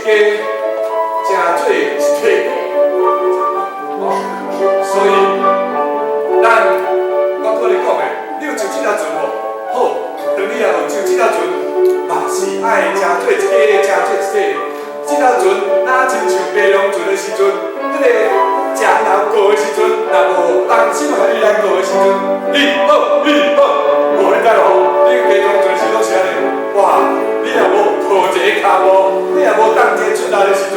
家，成做一體。哦，所以咱我拄咧講的，你有上這條船無？好，當你若有上這條船，嘛是愛成做一家，成做一體。這條船若親像白龍船的時陣，彼個食老過的時陣，若無同心合意來過的時陣，一二一二，無你知無？你白龍船時攏是按呢，哇！你若無抱一个跤步，你若無同齊出力的時陣，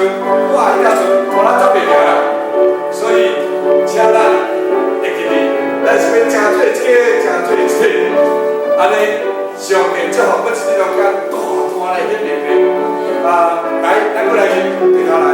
哇！彼條船拖咱走袂行啦。所以，請咱會記得，咱是欲成做一家，成做一體，按呢，上帝祝福阮是這中間大大來顯明的。啊，來，咱閣來去，對頭來。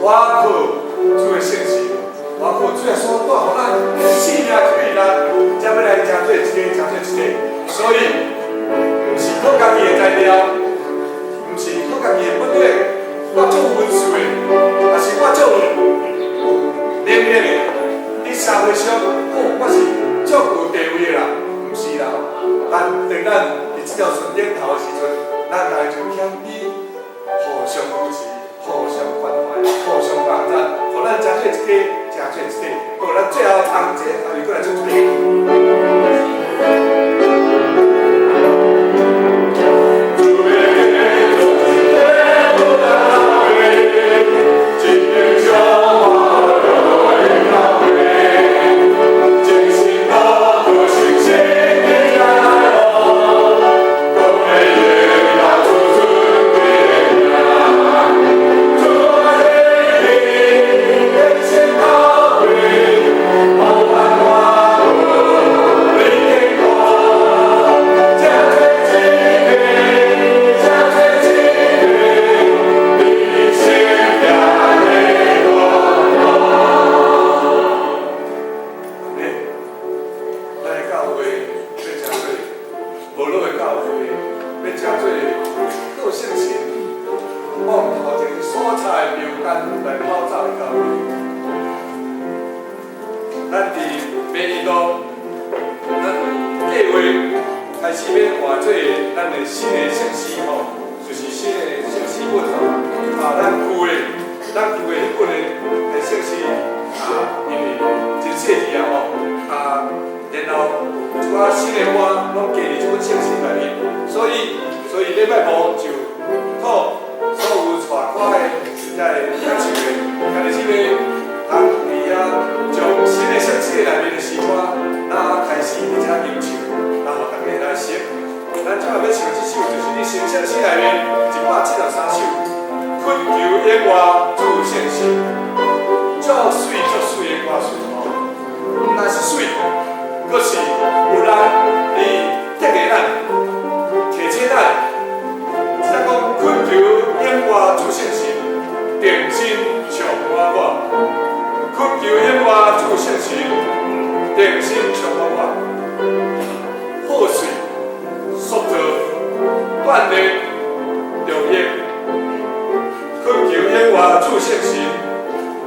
我靠主的聖神，我靠主耶穌帶予咱生命氣力，才欲來成做一家，成做一體。所以，毋是靠家己的才調，毋是靠家己的本領，我足有本事的，抑是我足有能力的。佇社會上，哦，我是足有地位的啦，毋是啦。但當咱佇這條船頂頭的時陣，咱大家就謙卑，互相扶持，互相關懷，互相幫助，予咱成做一家，成做一體。到咱最後同齊，後面閣來唱一遍。173首，懇求永活主聖神，祝水足媠的歌詞吼，毋但是媠，閣是有人佇激勵咱、提醒咱，只講懇求永活主聖神，定心充滿我。懇求永活主聖神，定心充滿我。破碎、塑造、鍛鍊、重用。懇求永活主聖神，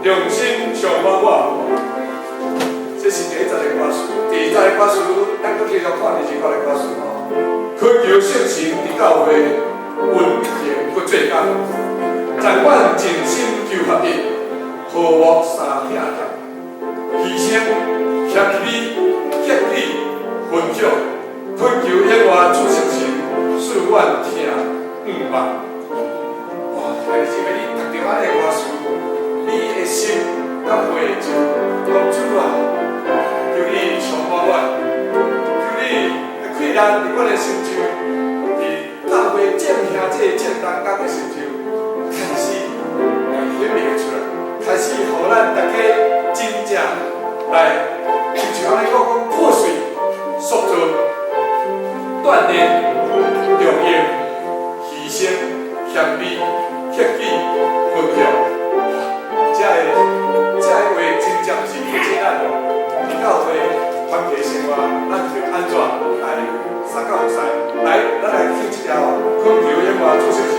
重新充滿我。這是第一節的歌詞，第二節的歌詞，咱閣繼續看第二節的歌詞吼。懇求聖神佇教會運行閣做工，但願盡心求合一，和睦相疼貼，犧牲、謙卑、克己、分享，懇求永活主聖神，賜阮聽向望。哇！兄弟姊妹，你讀著按呢歌詞，你的心敢會就講主啊，求你充滿我，求你開咱佇阮的心中，佇教會正兄這個正當工的成就，開始來顯明出來，開始予咱大家真正來，親像按呢講講破碎、塑造、鍛鍊、重用、犧牲、謙卑、克己、分享，這個話真正是提醒咱哦，佇教會團體生活，咱就按怎來相佮服侍？來，咱來聽這條懇求永活主聖神。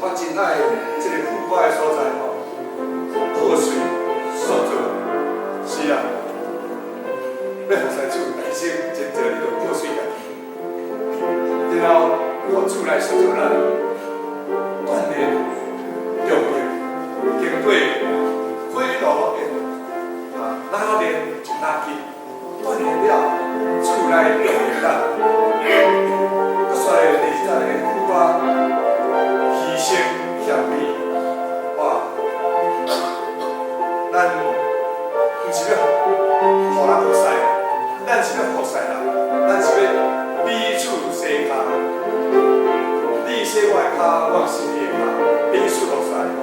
我真愛這個副歌的所在吼，破碎、塑造，是啊，欲服侍主，犧牲真濟，你就破碎家己，然後靠主來塑造咱，鍛鍊、重用，經過火爐的啊拉練就拉筋，鍛鍊了，主來重用咱，閣煞來第二節的副歌。犧牲謙卑，哇！咱毋是欲予人服侍，咱是欲服侍人，咱是欲彼此洗跤。你洗我的跤，我洗你的跤，彼此服侍吼。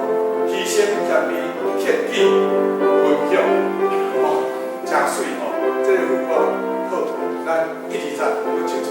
犧牲謙卑，克己分享，哦，誠媠吼！這個副歌好，咱一二節閣唱一下。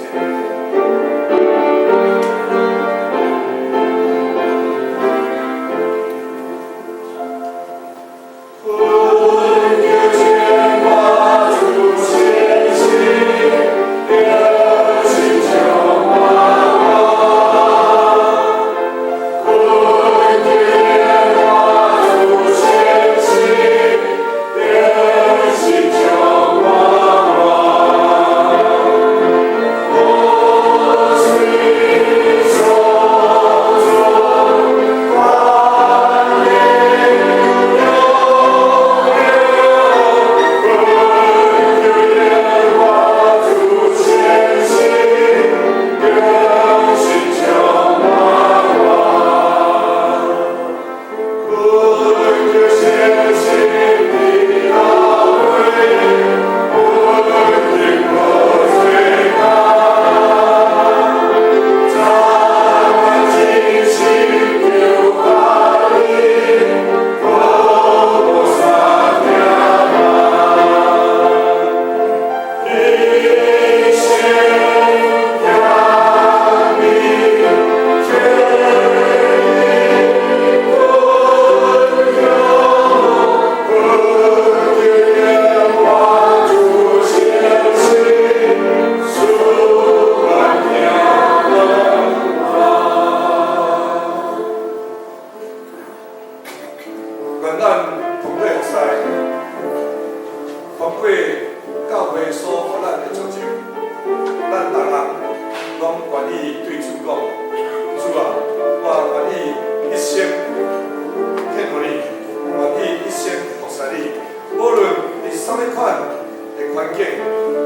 環境，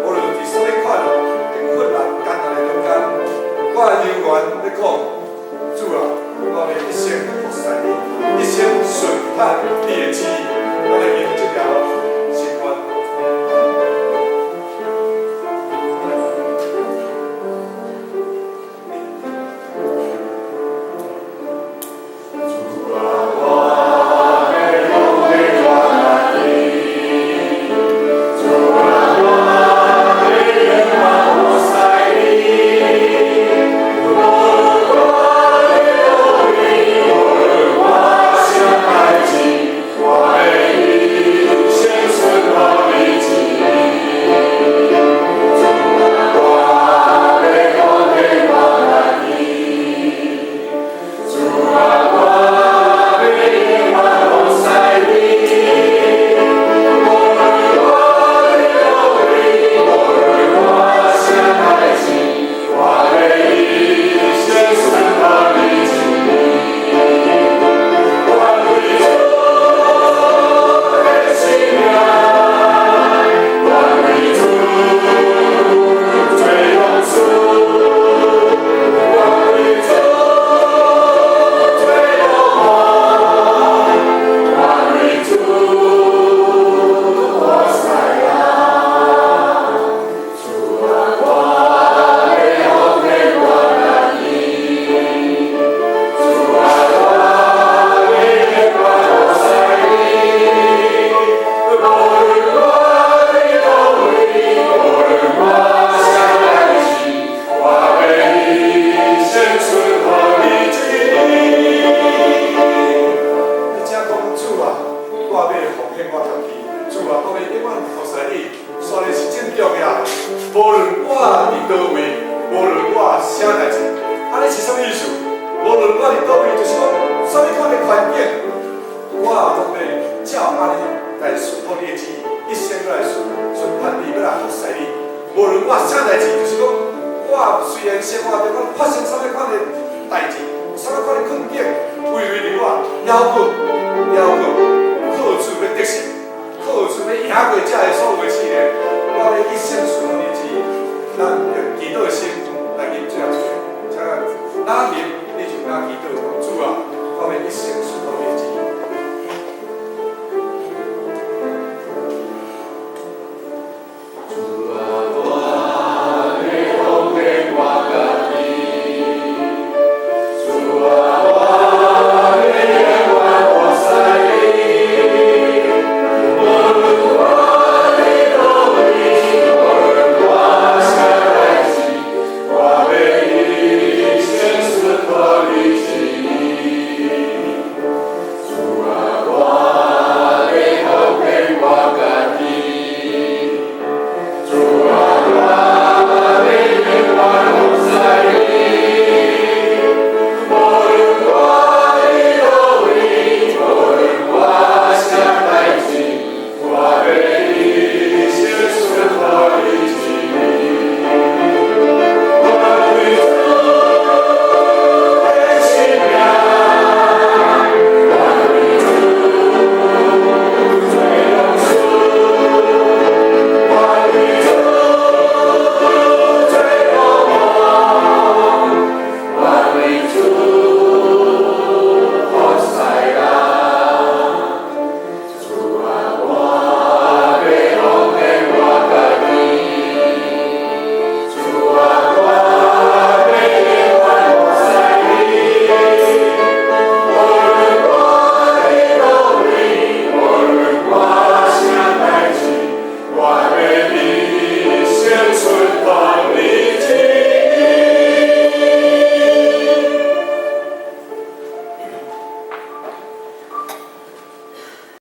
無論佇啥物款的困難艱難的中間，我猶原欲講，主啊，我欲一生服侍你，一生順服你的旨意，咱來用這條心願。我欲一生順服。